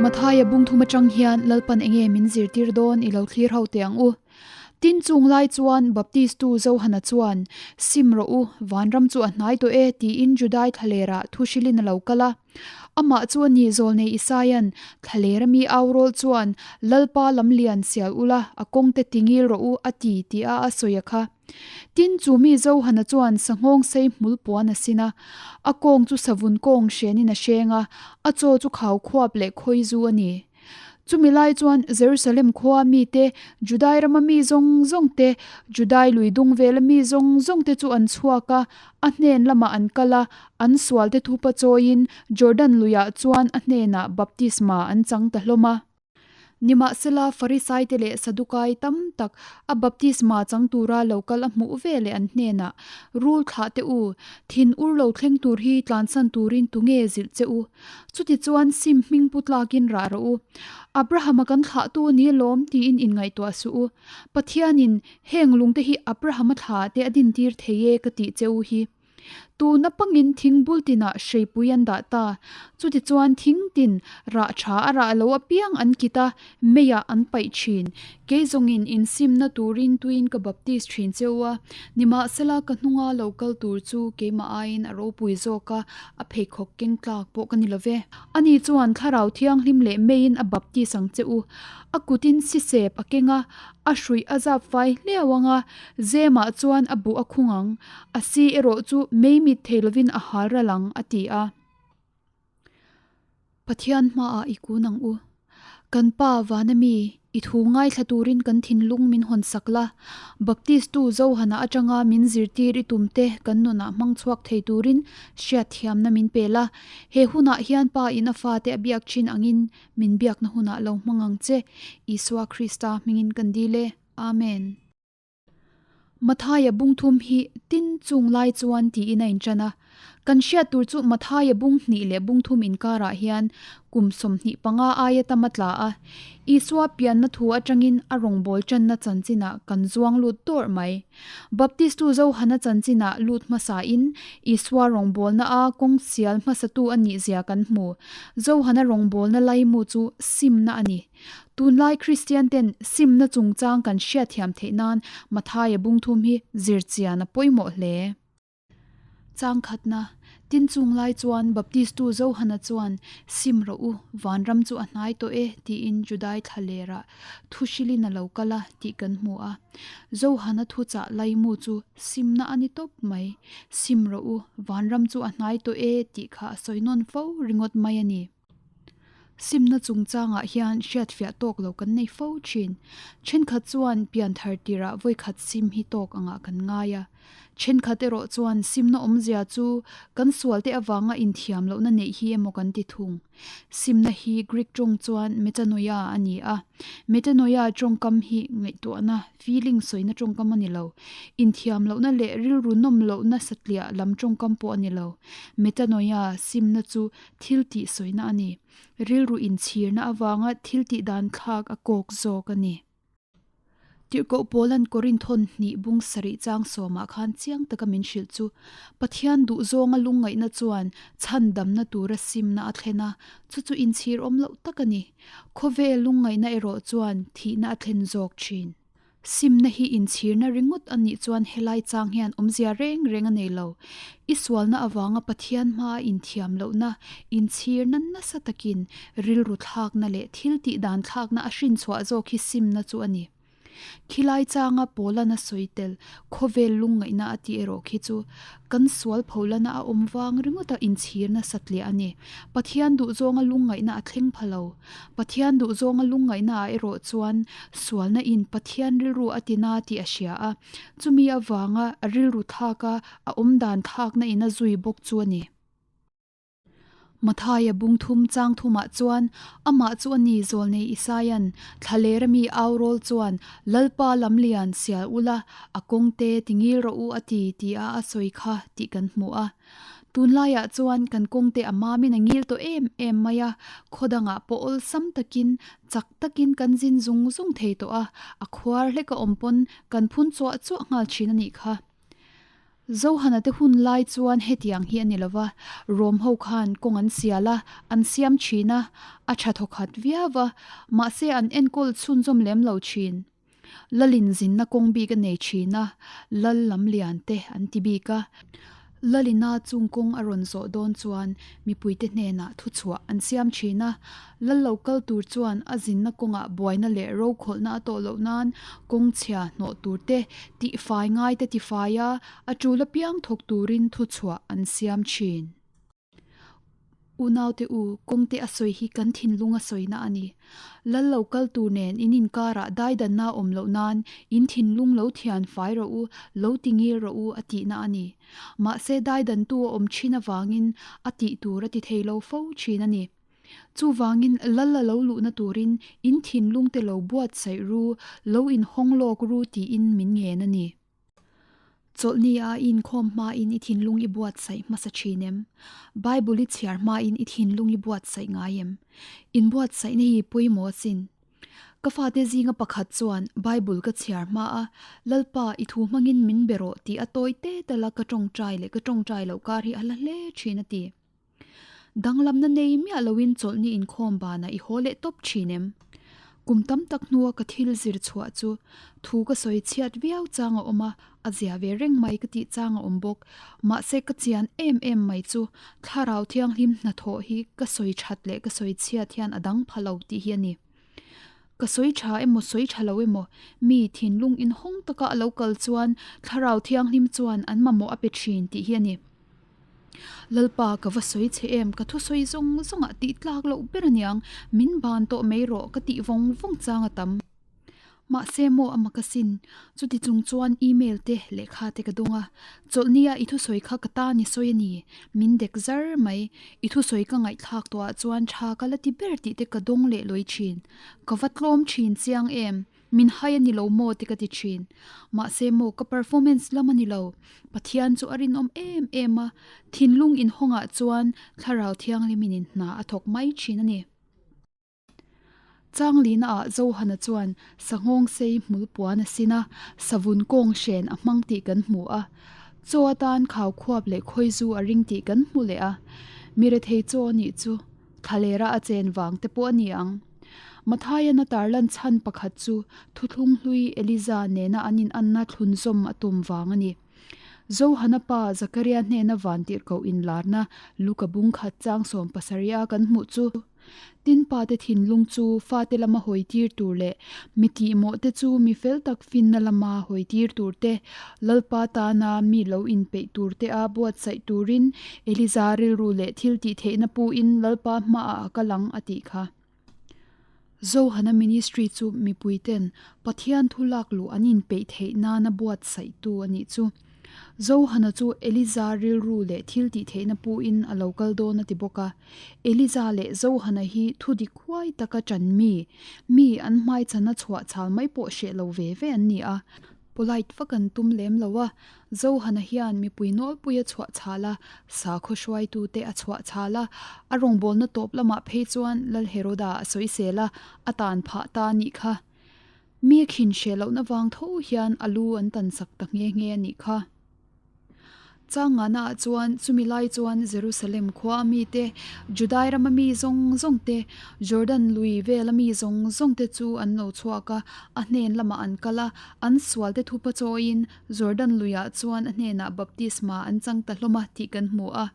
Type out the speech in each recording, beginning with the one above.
Mathaia bungthum atang hian Lalpan enge min zirtir dawn i lo thlir ho teh ang u. Tin chung lai chuan Baptistu Johana chuan, Sim rawh u, vanram chu a hnai tawh e, tiin Judai thlalerah thu hrilhin a lo kal a. Amah chu a ni zawlnei Isaia'n, Thlalera mi au rawl chuan, Lalpa lam lian sial ula, a kawngte tingil rawh u, a ti, tia a sawi a kha. Tin, chu mi Johana chuan sanghawng sei hmul puan a sin a, a kawng chu savun kawng hrenin a hreng a, a chaw chu khau khuap leh khawi zu a ni. Chumi lai chuan Jerusalem khua mite, Judai rama mi zawng zawng te, Judai lui dung vela mi zawng zawng te chu an chhuak a, a hnen lamah an kal a, an sualte thupa chawiin Jordan luiah chuan a hnenah baptisma an chang ta hlawm a. Nimahsela, Farisaite leh Sadukai tam tak a baptisma chang tura lo kal a hmuh ve leh an hnenah, Rul thlah teh u, thin ur lo thleng tur hi tlansan turin tunge zilh che u? Chutichuan sim hming pu tlakin rah rawh u. Abrahama kan thlahtu a ni alawm tiin inngaihtuah suh u. Pathianin heng lungte hi Abrahama thla te a dintir thei e ka tih che u hi. Tun apangin thing bul tinah hreipui an dah ta. Chutichuan thing tin rah tha a rah lo apiang an kit a, meiah an paih thin. Kei zawngin insimna turin tuin ka baptis thin che u a, nimahsela ka hnunga lo kal tur chu keimah aiin a ropui zawk a, a pheikhawk keng tlak pawh ka ni lo ve. Ani chuan Thlarau Thianghlim leh meiin a baptis ang che u. A kutin sisep a keng a, a hruih a zap fai hliau ang a, zemah chuan a buh a khung ang, a si erawh chu mei mit thei lovin a hal ral ang, a ti a. Pathian hmaah i kun ang u. Kan Pa vana mi, i thu ngaithla turin kan thinlung min hawn sak la. Baptistu Johana atanga min zirtir i tumte kan nunah hmang chhuak thei turin hriatthiamna min pe la. He hunah hian Pa in a fate a biak thin angin min biakna hunah lo hmang ang che. Isua Krista hmingin kan dil e. Amen. Mathaia bungthum hi tin chung lai chuan tiin a inṭan a. Kan hriat tur chu Mathaia bung hnih leh bungthum inkarah hian kum 25 aia tam a tla a. Isua pianna thu aṭangin a rawngbâwl ṭanna chanchinah kan zuang lut dawrh mai. Baptistu Johana chanchinah lut hmasain Isua rawngbâwlna a kawng sial hmasatu a nihzia kan hmu. Johana rawngbâwlna laimu chu simna a ni. Tunlai Kristian ten simna chungchang kan hriatthiam theih nan Mathaia bungthum hi zir chian a pawimawh hle. Chang khatna, Tin chung lai chuan Baptistu Johana chuan, Sim rawh u, vanram chu a hnai tawh e, tiin Judai thlalerah thu hrilhin a lo kal a tih kan hmu a. Johana thuchah laimu chu simna a ni tawp mai. Sim rawh u, vanram chu a hnai tawh e tih kha a sawi nawn fo ringawt mai a ni. Simna chungchangah hian hriatfiah tawk lo kan nei fo thin. Thenkhat chuan pianthar tirah vawikhat sim hi tawk angah kan ngai a. Thenkhat erawh chuan simna awmzia chu kan sualte avanga inthiam lohna neih hi emaw kan ti thung. Simna hi Greek tawng chuan metanoia a ni a. Metanoia tawngkam hi ngaihtuahna, feeling sawina tawngkam a ni lo. Inthiam lohna leh rilru nawm lohna satliah lam tawngkam pawh a ni lo. Metanoia simna chu Thil tih sawina a ni. Rilru inchhirna avanga thil tih dan thlak a kawk zawk a ni. Tirhkoh Paula'n Korinthawn hnih bung sarih chang sawmah khan chiang taka min hrilh chu, Pathian duhzawnga lungngaihna chuan chhandamna tura simna a thlen a, chu chu inchhir awm loh tak a ni. Khawvel lungngaihna erawh chuan thihna a thlen zawk thin. Simna hi inchhirna ringawt a nih chuan helai chang hian awmzia reng reng a nei lo. I sualna avanga Pathian hmaa inthiam lohna, inchhirna nasa takin rilru thlakna leh thil tih dan thlakna a hrinchhuah zawk hi simna chu a ni. Khilai changa Paula'n a sawi tel khawvel lungngaihna a tih erawh khi chu kan sual pholana a awm vang ringawta inchhirna satliah a ni. Pathian duhzawnga lungngaihna a thleng pha lo. Pathian duhzawnga lungngaihnaah erawh chuan sualna in Pathian rilru a ti na tih a hria a, chumi avanga a rilru thlaka a awmdan thlakna in a zui bawk chu a ni. Mathaia bungthum chang thumah chuan amah chu a ni zawlnei Isaia'n thlalera mi aurawl chuan Lalpa lamlian sial ula a kawngte tingil rawh u a ti tia a sawi kha tih kan hmu a. Tunlaiah chuan kan kawngte a mamin a ngil tawh em em mai a, khaw dangah pawh awlsam takin, chak takin kan zin zung zung thei tawh a, a khuar hlek a awm pawn kan phun chuah chuah nghal thin a nih kha. Zohana te hun lai chuan hetiang hi a ni lova, Rom ho khan kawng an sial a, an siam thin a, a tha thawkhat viau va, mahse an enkawl chhunzawm lem lo thin. Lalin zinna kawng bik a nei thin a, Lal lam lian te an ti bik a. Lalina chung kawng a rawn zawh dawn chuan mipuite hnenah thuchhuah an siam thin a, Lal lo kal tur chuan a zinna kawngah buaina leh rokhawlhna a tawh loh nan kawng chhia hnawh tur te, tihfai ngai te tifai a, a tul apiang thawk turin thuchhuah an siam thin. Unaute u, kawngte a sawi hi kan thinlung a sawina a ni. Lal lo kal tur nen in inkarah daidanna a awm loh nan in thinlung lo thian fai rawh u, lo ti ngil rawh u a tihna a ni. Mahse daidantu a awm thin avangin a tih tur a ti thei lo fo thin a ni. Chuvangin lal a lo luhna turin in thinlungte lo buatsaih ru, lo inhawng lawk ru tiin min ngen a ni. Chawlhni a i inkhawm hmain i thinlung i buatsaih hmasa thin em? Bible i chhiar hmain i thinlung i buatsaih ngai em? Inbuatsaihna hi pawimawh asin. Ka fate zinga pakhat chuan Bible ka chhiar hma a, Lalpa, i thu hmangin min be rawh tih a tawi te tala ka tawngtai leh ka tawngtai loh kar hi a la hle thin a ti. Danglamna nei miah loin chawlhni inkhawm banah i haw leh tawp thin em? Kum tam tak hnua ka thil zir chhuah chu thu ka sawi chhiat viau chang a awm a, a zia ve reng mai ka tih chang a awm bawk. Mahse ka chian em em mai chu thlarau thianghlim hnathawh hi ka sawi that leh ka sawi chhiat hian a dang pha lo tih hi a ni. Ka sawi tha emaw sawi tha lo emaw mi thinlung inhawng taka a lo kal chuan thlarau thianghlim chuan an mamawh a pe thin tih hi a ni. Lalpa ka va sawi che em, ka thusawi zawng zawngah tih tlak loh ber aniang, min ban tawh mai rawh ka tih vawng vawng chang a tam. Mahse maw a mak asin, chuti chung chuan email te lehkha te ka dawng a, chawlhnia i thusawi kha ka ta ni sawi a ni, min dek zar mai, i thusawi ka ngaihthlak tawhah chuan tha ka la ti ber tih te ka dawng leh lawi thin, ka va tlawm thin chiang em. Min hai a ni lo maw ti ka ti thin. Mahse maw ka performance lam a ni lo. Pathian chu a rinawm em em a, thinlung inhawngah chuan Thlarau Thianghlimin in hna a thawk mai thin a ni. Changlina ah Zohana chuan sanghawng sei hmul puan a sin a, savun kawng hren a hmang tih kan hmu a. Chaw atan khau khuap leh khawizu a ring tih kan hmu leh a. Mi rethei chaw a nih chu thlalera a chen vang te pawh a ni ang. Matthaia na tarlan chhan pakhat chu thuthlung hlui Eliza nena an inanna thlunzawm a tum vang a ni. Johana pa Zakaria hnena vantirhkoh inlarna Luka bung khat chang 70 a kan hmuh chu, Tin pate thinlung chu fate lama hawitir tur leh mi tihmawhte chu mi fel tak finna lama hawitir tur te, Lalpa tana mi lo inpeih tur te a buatsaih turin Eliza rilru leh thil tih theihna puin Lalpa hmaah a kal ang a tih kha. Zohana Ministry chu mipuiten Pathian thu lak luh an inpeih theih nana buatsaihtu a nih chu. Zohana chu Eliza rilru leh thil tih theihna puin a lo kal dawn a ti bawk a. Eliza leh Zohana hi thu dik huai taka ṭan mi, mi an hmaichhana chhuah chhal mai pawh hreh lo ve ve an ni a. Polite vak an tum lem lo a, Zohana hian mipui nawlpui a chhuah chhal a, sakhaw hruaitute a chhuah chhal a, a rawngbawlna tawp lamah phei chuan Lal Heroda a sawisel a, a tan phah ta a nih kha. Mi a khin hreh lohna vang tho hian a lu an tan sak ta nghe nghe a nih kha. Changana ah chuan chumi lai chuan Jerusalem khua a mite, Judai rama mi zawng zawng te, Jordan lui vela mi zawng zawng te chu an lo chhuak a, a hnen lamah an kal a, an sualte thupa chawiin Jordan luiah chuan a hnenah baptisma an chang ta hlawm a tih kan hmu a.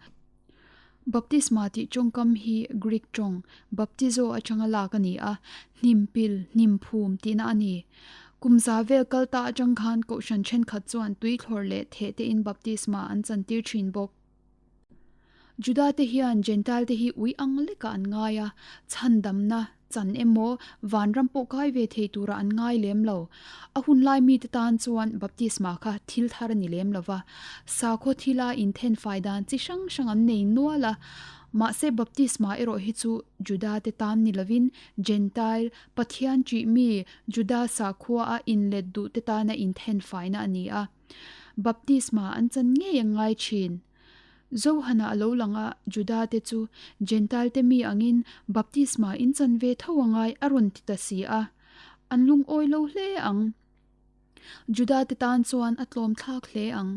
Baptisma tih tawngkam hi Greek tawng baptizo atanga lak a ni a, hnim pil, hnim phum tihna a ni. Kum za vel kal ta atang khan kohhran thenkhat chuan tuithlawr leh theh tein baptisma an chantir thin bawk. Juda te hian Jentail te hi ui ang lekah an ngai a, chhandamna, chan emaw, vanram pawh kai ve thei tura an ngai lem lo. A hun lai mite tan chuan baptisma kha thil thar a ni lem lo va, sakhaw thila inthenfai dan chi hrang hrang an nei nual a. Mahse baptisma erawh hi chu Juda te tan ni lovin Jentail, Pathian ṭih mi, Juda sakhua a inlet duh te tana inthenfaina a ni a. Baptisma an chan ngei a ngai ṭhin. Johana a lo lang a, Juda-te chu Jentail-te mi angin baptisma in chan ve tho a ngai a rawn ti ta si a. An lungawi lo hle ang. Juda-te tan chuan a tlawm thlak hle ang.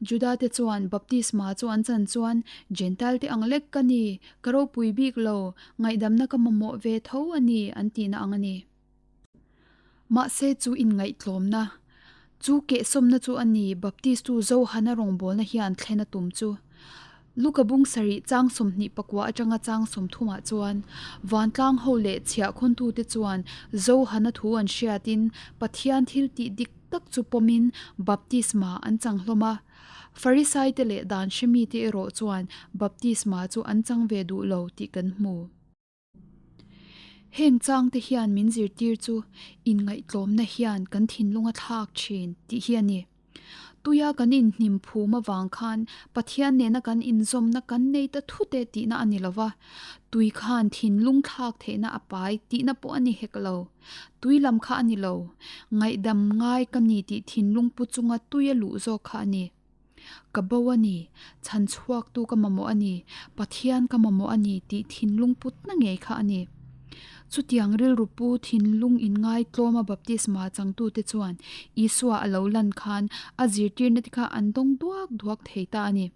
Judate chuan baptisma chu an chan chuan, Jentail-te ang lek ka ni, ka ropui bik lo, ngaihdamna ka mamawh ve tho a ni, an tihna ang a ni. Mahse chu inngaihtlawmna, chu kehsawmna chu a ni Baptistu Johana rawngbawlna hian thlen a tum chu. Luka bung sarih chang 24 atanga chang 30 ah chuan vantlang ho leh chhiahkhawntute chuan Johana thu an hriatin Pathian thil tih dik tak chu pawmin baptisma an chang hlawm a. Farisaite leh dan hremite erawh chuan baptisma chu an chang ve duh lo tih kan hmu. Heng changte hian min zirtir chu inngaihtlawmna hian kan thinlung a thlak thin tih hi a ni. Tuia kan inhnim phum avang khan Pathian nena kan inzawmna kan nei ta thut e tihna a ni lo va, tui khan thinlung thlak theihna a pai tihna pawh a ni hek lo. Tui lam kha a ni lo, ngaihdam ngai ka ni tih thinlung pu chunga tuia luh zawk kha a ni. Ka bo a ni, chhan chhuaktu ka mamawh a ni, Pathian ka mamawh a ni tih thinlung putna ngei kha a ni. Chutiang rilru pu thinlung inngaitlawma baptisma changtute chuan Isua a lo lan khan a zirtirna te kha an dawng duak duak thei ta a ni.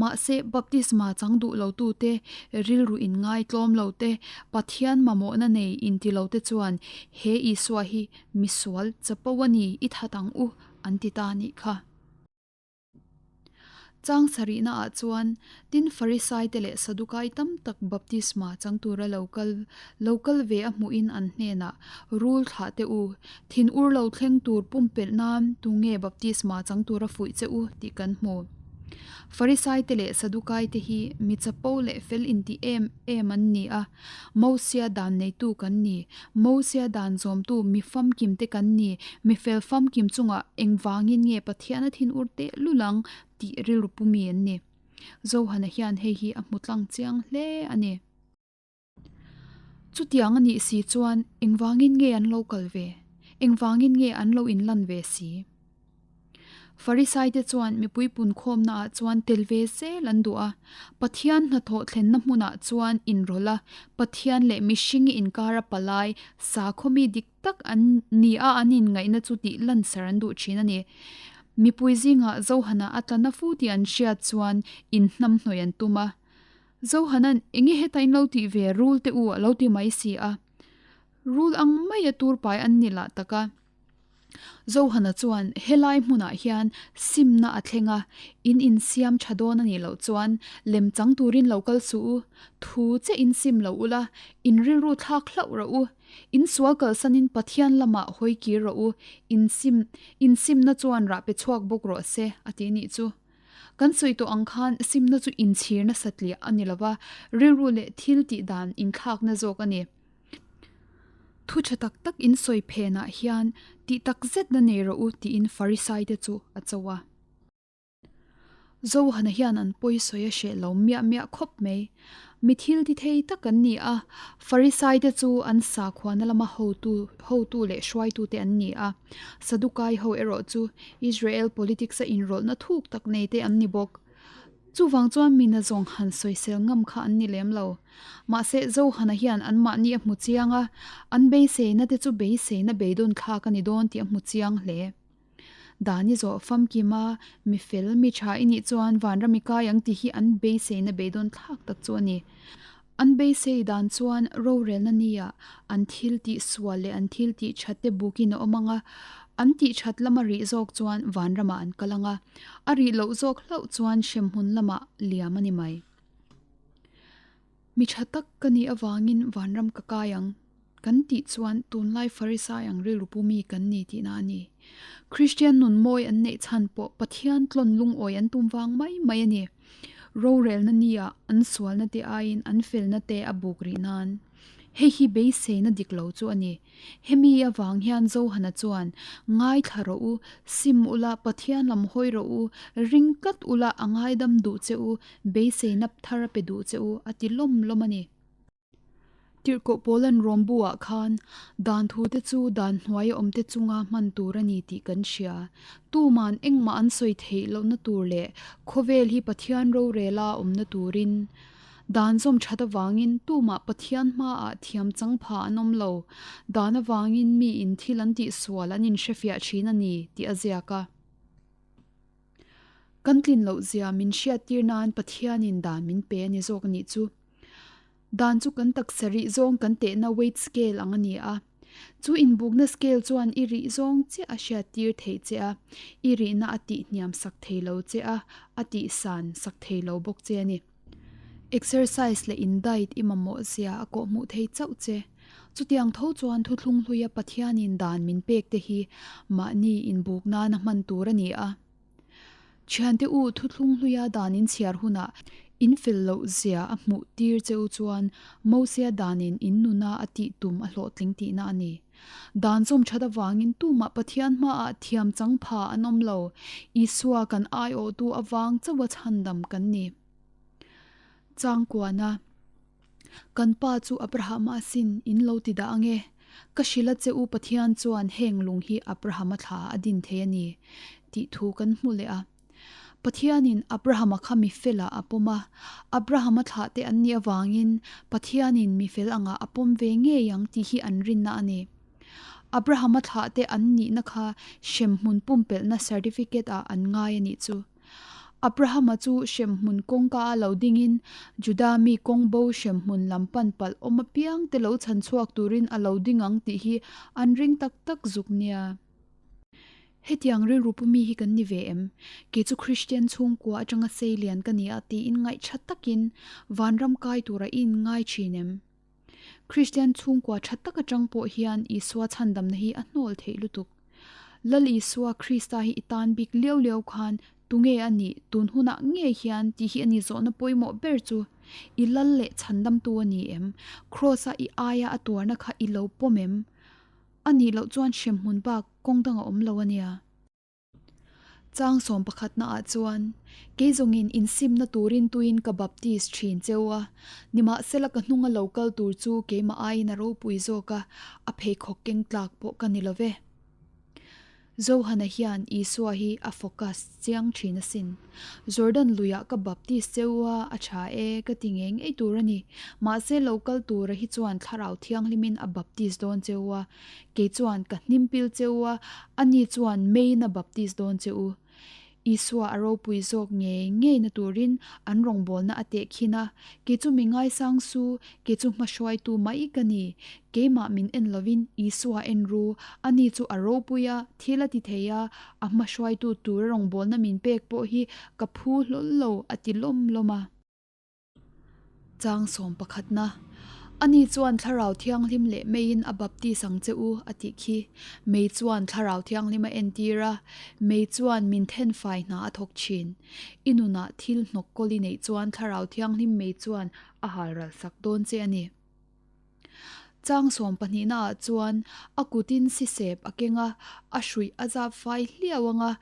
Mahse, baptisma chang duh lotute, rilru inngaitlawm lote, Pathian mamawhna nei inti lote chuan he Isua hi misual chapo a ni i that ang u an ti ta nih kha. Chang sarihna ah chuan tin Farisai te leh Sadukai tam tak baptisma chang tura lo kal lo kal ve a hmuhin an hnenah, Rul thlah teh u, thin ur lo thleng tur pumpelh nan tunge baptisma chang tura fuih che u tih kan hmu. Farisai te leh Sadukai te hi mi chapo leh fel intih em em an ni a. Mosia dan neitu kan ni. Mosia dan zawmtu mi famkim te kan ni. Mi fel famkim chungah engvangin nge Pathian a thinur teh lul ang tih rilru pu mi an ni. Johana hian hei hi a hmu tlang chiang hle a ni. Chutiang a nih si chuan engvangin nge an lo kal ve? Engvangin nge an lo inlan ve si? Farisaite chuan mipui punkhawmnaah chuan tel ve zel an duh a. Pathian hnathawh thlenna hmunah chuan inrawlh a, Pathian leh mihring inkara palai, sakhaw mi dik tak an ni a an inngaihna chu tih lansar an duh thin a ni. Mipui zingah Johana a tla na fu tih an hriat chuan inhnamhnawih an tum a. Johana'n enge heta in lo tih ve rul te u a lo ti mai si a. Rul ang maia tur pai an ni lah tak a. Johana chuan helai hmunah hian simna a thleng a, in insiam tha dawn a nih loh chuan lem chang turin lo kal suh u, thu che in sim lo ula, in rilru thlak hlauh rawh u, in sual kalsanin Pathian lamah hawi kir rawh u, in sim, in simna chuan rah pe chhuak bawk rawh se, a ti nih chu. Kan sawi tawh ang khan simna chu inchhirna satliah a ni lova, rilru leh thil tih dan inthlakna zawk a ni. Thu tha tak tak in sawi phenah hian tih tak zetna nei rawh u tiin Farisai te chu a cho a. Johana hian an pawi sawi a hreh lo miah miah khawp mai. Mi thil ti thei tak an ni a, Farisai te chu an sakhuana lama hotu hotu leh hruaitu te an ni a. Sadukai ho erawh chu Israel politics a inrawlhna thuk tak nei te an ni bawk. Chuvang chuan mi nazawng han sawisel ngam kha an ni lem lo. Mahse, Johana hian anmahni a hmu chiang a, an beiseina te chu beiseina beidawn thlak a ni dawn tih a hmu chiang hle. Dani zawh famkim a, mi fel, mi tha i nih chuan vanram i kai ang tih hi an beiseina beidawn thlak tak chu a ni. An beisei dan chuan rorelna nia an thil tih sual leh an thil tih that te bukin a awm ang a, an tih that lama rih zawk chuan vanramah an kal ang a, a rih loh zawk hlauh chuan hremhmun lamah liam a ni mai. Mi tha tak ka nih avangin vanram ka kai ang kan tih chuan tunlai Farisai ang rilru pu mi kan ni tihna a ni. Kristian nun mawi an neih chhan pawh Pathian tlawn lungawi an tum vang mai mai a ni. Rorelna nia an sualna te aiin an felna te a buk rih nan. Hei hi beiseina dik lo chu a ni. Hemi avang hian Johana chuan, Ngaithla rawh u, sim ula, Pathian lam hawi rawh u, ring tlat ula a ngaidam duh che u, beiseina thar a pe duh che u, a ti lawm lawm a ni. Tirhkoh Paula'n Rom bu-ah khan, Dan thute chu dan hnuaia awmte chunga hman tur a ni tih kan hria. Tuman engmah an sawi theih lohna tur leh khawvel hi Pathian rorela awmna turin dan zawm that avangin tumah Pathian hmaah thiam chang pha an awm lo. Dan avangin miin thil an tihsual an inhrefiah thin a ni tih a ziak a. Kan tlin loh zia min hriattir nan Pathianin dan min pe a ni zawk a nih chu. Dan chu kan taksa rih zawng kan tehna weight scale ang a ni a. Chu inbukna scale chuan i rih zawng chiah a hriattir theih che a, i rihna a tihhniam sak thei lo che a, a tihsan sak thei lo bawk che a ni. Exercise leh in diet i mamawh zia a kawhhmuh thei chauh che. Chutiang tho chuan thuthlung hluia Pathianin dan min pek te hi mahni inbuk nana hman tur a ni a. Thiante u, thuthlung hluia dan in chhiar hunah in fel loh zia a hmuh tir che u chuan Mosia danin in nuna a tih tum a hlawhtling tihna a ni. Dan zawm that avangin tumah Pathian hmaah thiam chang pha an awm lo, Isua kan aiawhtu avang chauha chhandam kan ni. Changkuana. Kan pa chu Abrahama sin in lo ti dah ange. Ka hrilh a che u Pathian chuan heng lung hi Abrahama thla a din thei a ni tih thu kan hmu leh a. Pathianin Abrahama kha mi felah a pawm a, Abrahama thlah te an nih avangin Pathianin mi fel angah a pawm ve ngei ang tih hi an rinna a ni. Abrahama thlah te an nihna kha hremhmun pumpelhna certificate ah an ngai a nih chu. Abrahama chu hremhmun kawngka a lo dingin Juda mi kawngbo hremhmun lam pan palh awm apiang te lo chhan chhuak turin a lo ding ang tih hi an ring tak tak zuk nia. Hetiang rilru pu mi hi kan ni ve em? Kei chu Kristian chhungkua atanga sei lian ka ni a tiin ngaihṭha takin vanram kai tura i inngai ṭhin em? Kristian chhungkua ṭha tak aṭang pawh hian Isua chhandamna hi a hnawl theih lutuk. Lal Isua Krista hi i tan bik liau liau khan tunge a nih tun hunah ngei hian tih hi a ni zawhna pawimawh ber chu. I lal leh chhandamtu a ni em? Kraws-a i aia a tuarna kha i lo pawm em? A nih loh chuan hremhmun bak kawng dang a awm lo a nia. Chang sawm pakhatna ah chuan, Kei zawngin insimna turin tuin ka baptis thin cheu a, nimahsela ka hnunga lo kal tur chu keimah aiin a ropui zawk a, a pheikhawk keng tlak pawh ka ni lo ve. Johana hian Isua hi a focus chiang thin asin. Jordan luiah ka baptis cheu a, a tha e, ka ti ngei ngei tur a ni. Mahse lo kal tura hi chuan Thlarau Thianghlimin a baptis dawn cheu a, Kei chuan ka hnimpil che u a, ani chuan meiin a baptis dawn che u. Isua a ropui zawk ngei ngei na turin an rawngbawlna a teh khin a, Kei chu mi ngaisang su, kei chu hmahruaitu mai ka ni. Keimah min en lovin Isua en ru, ani chu a ropui a, thil a ti thei a, a hmahruaitu tura rawngbawlna min pek pawh hi ka phu hlawl lo, a ti lawm lawm a. Chang sawm pakhatna, Ani chuan Thlarau Thianghlim leh meiin a baptis ang che u, a tih khi. Mei chuan Thlarau Thianghlim a entir a, mei chuan min thenfai hna a thawk thin. I nunah thil hnawk kawl i neih chuan Thlarau Thianghlim mei chuan a halral sak dawn che a ni. Chang sawm pahnihna ah chuan a kutin sisep a keng a, a hruih a zap fai hliau ang a,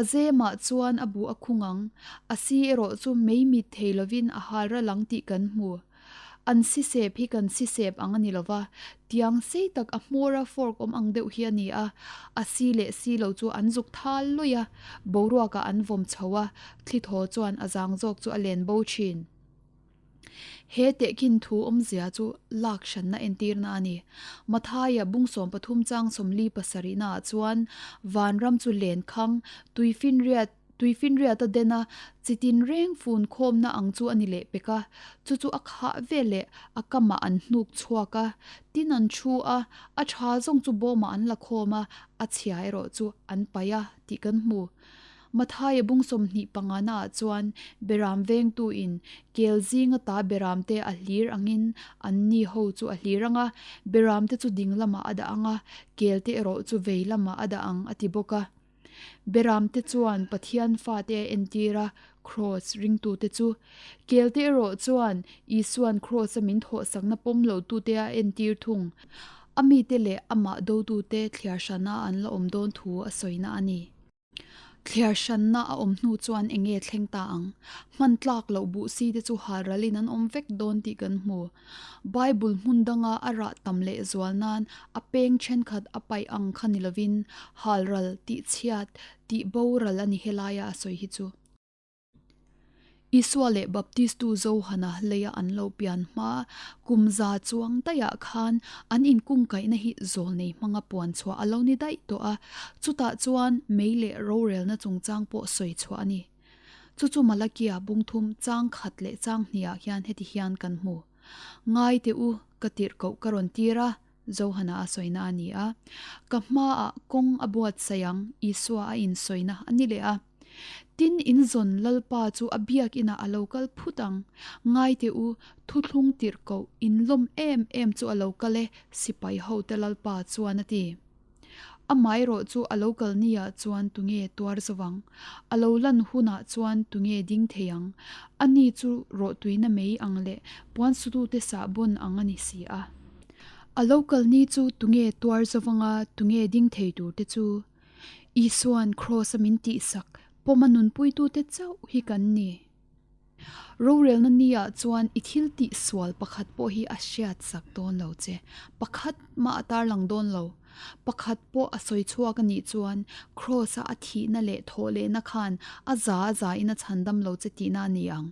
a zemah chuan a buh a khung ang. A si erawh chu mei mit thei lovin a hal ral ang tih kan hmu. An sisep hi kan sisep ang a ni lova, tiang sei tak a hmawra fork awm ang deuh hi a ni a, a si leh si lo chu an zuk thal lawih a, boruakah an vawm chho a, thli thaw chuan a zang zawk chu a len bo thin. He tehkhin thu awmzia chu lak hranna entirna a ni. Mathaia bung 13 chang 40 pasarihnaah chuan vanram chu lenkhang, tuifinriat, tuifinriata dena chi tinreng fun khawmna ang chu a ni leh pek a, chu chu a khah ve leh a kamah an hnuk chhuak a, tin an thu a, a tha zawng chu bawmah an la khawm a, a chhia erawh chu an paih a tih kan hmu. Mathaia bung 20 panganaah chuan Beram vengtuin kel zinga ta beramte a hlir angin anni ho chu a hlir ang a, beramte chu ding lamah a dah ang a, kelte erawh chu vei lamah a dah ang a ti bawk a. Beramte chuan Pathian fate a entir a, Kraws ringtute chu. Kelte erawh chuan Isuan Kraws-a min thawhsakna pawm lotute a entir thung. A mite leh amah dotute thliar hrana an la awm dawn thu a sawina a ni. Thliar hranna a awm hnu chuan eng nge thleng ta ang? Hman tlak loh buh si te chu hal ralin an awm vek dawn tih kan hmu. Bible hmun danga a rah tam leh zual nan a peng thenkhat a paih ang kha ni lovin hal ral tih chhiat, tih boral a ni helaia a sawi hi chu. Isua leh Baptistu Johana leia an lo pian hma kum za chuang daihah khan an inkungkaihna hi zawlnei hmanga puan chhuah a lo ni daih tawh a, chutah chuan mei leh rorelna chungchang pawh sawi chhuah a ni. Chu chu Malakia bungthum chang khat leh chang hniah hian heti hian kan hmu. Ngai teh u, ka tirhkoh ka rawn tir a, Johana a sawina a ni a. Ka hmaah kawng a buatsaih ang, Isua a insawina a ni leh a. Tin, in zawn Lalpa chu a biakinah a lo kal phut ang. Ngai teh u, thuthlung tirhkoh inlawm em em chu a lo kal e, sipai hote Lalpa chuan a ti. Amaherawh chu a lo kal ni ah chuan tunge tuar zo ang? A lo lan hun ah chuan tunge ding thei ang? Ani chu rawhtuina mei ang leh puansutute sahbawn ang a ni si a. A lo kal ni chu tunge tuar zo vanga tunge ding thei tur te chu? Isua'n Kraws a min tihsak pawm a nunpuitute chauh hi kan ni. Rorelna ni ah chuan i thil tih sual pakhat pawh hi a hriat sak dawn lo che. Pakhat mah a tarlang dawn lo. Pakhat pawh a sawi chhuak a nih chuan Kraws a a thihna leh thawh lehna khan a za a za in a chhandam lo che tihna a ni ang.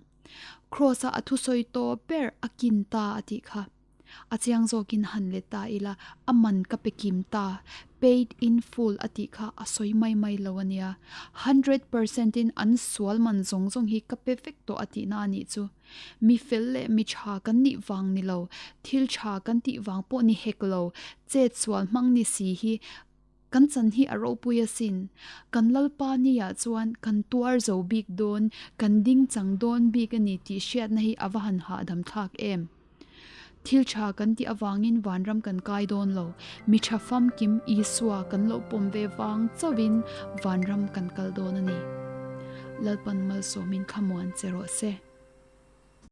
Kraws a a thusawi tawh ber a kin ta a tih kha. A chiang zawkin han let ta ila, a man ka pe kim ta, paid in full a tih kha a sawi mai mai lo a nia. 100% in an sual man zawng zawng hi ka pe vek tawh a tihna a nih chu. Mi fel leh mi tha kan nih vang ni lo, thil tha kan tih vang pawh ni hek lo, chet sual hmang ni si hi Kan chan hi a ropui asin. Kan Lalpa nia chuan kan tuar zo bik dawn, kan ding chang dawn bik a ni tih hriatna hi a va han hahdam thlak em. Thil tha kan tih avangin vanram kan kai dawn lo, mi tha famkim Isua kan lo pawm ve vang chauhin vanram kan kal dawn a ni. Lalpan malsawmin thlamuan che rawh se.